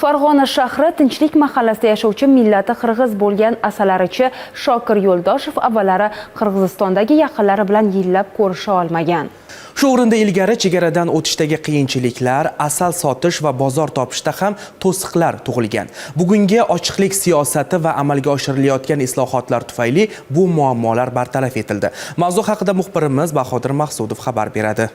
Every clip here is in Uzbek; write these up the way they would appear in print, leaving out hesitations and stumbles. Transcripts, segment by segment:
Farg'ona shahri Tinchlik mahallasida yashovchi millati qirg'iz bo'lgan asalarichi Shokir Yo'ldoshev avvallari Qirg'izistondagi yaqinlari bilan yillab ko'risha olmagan. Shu o'rinda ilgari chegaradan o'tishdagi qiyinchiliklar, asal sotish va bozor topishda ham to'siqlar tug'ilgan. Bugungi ochiqlik siyosati va amalga oshirilayotgan islohotlar tufayli bu muammolar bartaraf etildi. Mavzu haqida muxbirimiz Bahodir Maqsudov xabar beradi.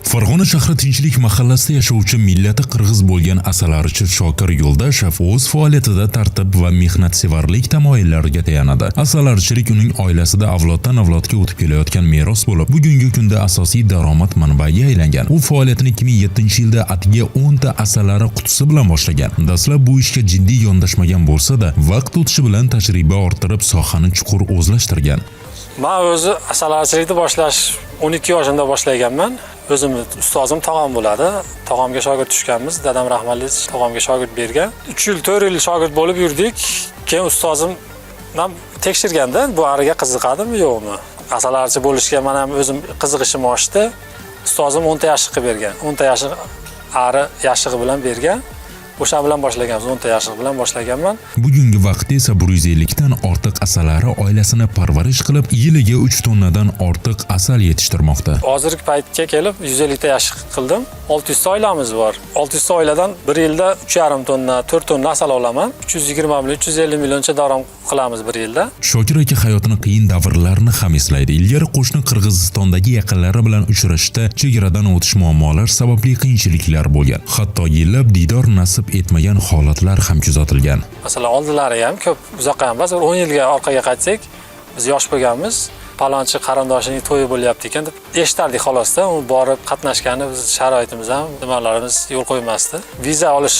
Farg'ona shahri Tinchlik mahallasida yashovchi millati qirg'iz bo'lgan asalarichi Shokir Yo'ldashev o'z faoliyatida tartib va mehnatsevarlik tamoyillariga tayanadi. Asalarichilik uning oilasida avloddan avlodga o'tib kelayotgan meros bo'lib, bugungi kunda asosiy daromad manbaiga aylangan. U faoliyatini 2007-yilda atigi 10 ta asalari qutisi bilan boshlagan. Dastlab bu ishga jiddiy yondashmagan bo'lsa-da, vaqt o'tishi bilan tajriba orttirib, sohani chuqur o'zlashtirgan. Man o'zi asalarichilikni boshlash 12 yoshimda boshlaganman. O'zimni ustozim tog'am bo'ladi. Tog'amga shogird tushganmiz. Dadam rahmatli tog'amga shogird bergan. 3 yil, 4 yil shogird bo'lib yurdik. Keyin ustozim ham tekshirganda, bu ariga qiziqadimi, yo'qmi? Asalarichi bo'lishga men ham o'zim qiziqishim oshdi. Ustozim 10 ta yashiq qilib bergan. 10 ta yashiq ari yashig'i bilan bergan. O'sha bilan boshlaganmiz. 10 ta yashiq bilan boshlaganman. Bugungi vaqtda esa 150 dan ortiq asalari oilasini parvarish qilib, yiliga 3 tonnadan ortiq asal yetishtirmoqda. Hozirgi paytga kelib 150 ta yashiq qildim. 600 ta oilamiz bor. 600 ta oiladan bir yilda 3,5 tonna, 4 tonna asal olaman. 320 million, 350 millioncha darom qilamiz bir yilda. Shokir aka hayotini qiyin davrlarini ham eslaydi. Ilgari qo'shni Qirg'izistondagi yaqinlari bilan uchrashishda chegaradan o'tish muammolar sababli qiyinchiliklar bo'lgan. Hatto yillab diydor nasib etmagan holatlar ham kuzatilgan. Masalan, oldilari ham ko'p uzoqqa ham emas, bir 10 yilga orqaga qaytsak, biz yosh bo'lganmiz. Palonchi qarindoshining to'yi bo'lyapti ekan deb eshitardik xolosda. U borib qatnashgani biz sharoitimiz ham, nimalarimiz yo'l qo'ymasdi. Viza olish,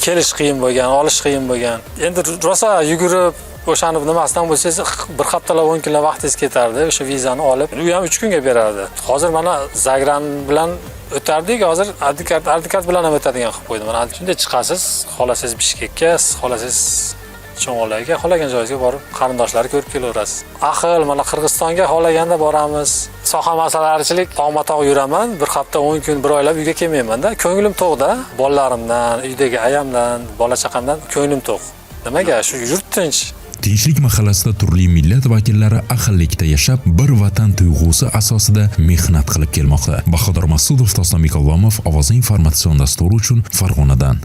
kelish qiyin bo'lgan, olish qiyin bo'lgan. Endi rosa yugurib o'shani nimasidan bo'lsangiz, bir haftalab, 10 kunlab vaqtingiz ketardi o'sha vizani olib. U ham 3 kunga berardi. Hozir mana загран bilan o'tardik, hozir ID kart bilan ham o'tadigan qilib qo'ydi. Mana shunday chiqasiz, xohlasangiz Bishkekka, xohlasangiz Cho'ng'olayga, xohlagan joyingizga borib qarindoshlarni ko'rib kelaverasiz. Ahil mana Qirg'izistonga xohlaganda boramiz. Soha masalarichilik tog'ma tog' yuraman, bir hafta, 10 kun, bir oylab uyga kelmayman-da. Ko'nglim to'qda, bolalarimdan, uydagi ayamdan, bola chaqamdan ko'nglim to'q. Nimaga? Shu yurt tinch. Tinchlik mahallasida turli millat vakillari ahillikda yashab, bir vatan tuyg'usi asosida mehnat qilib kelmoqda. Bahodir Masudov, Toslan Mikolomov, Ovoza informatsion dasturi uchun Farg'onadan.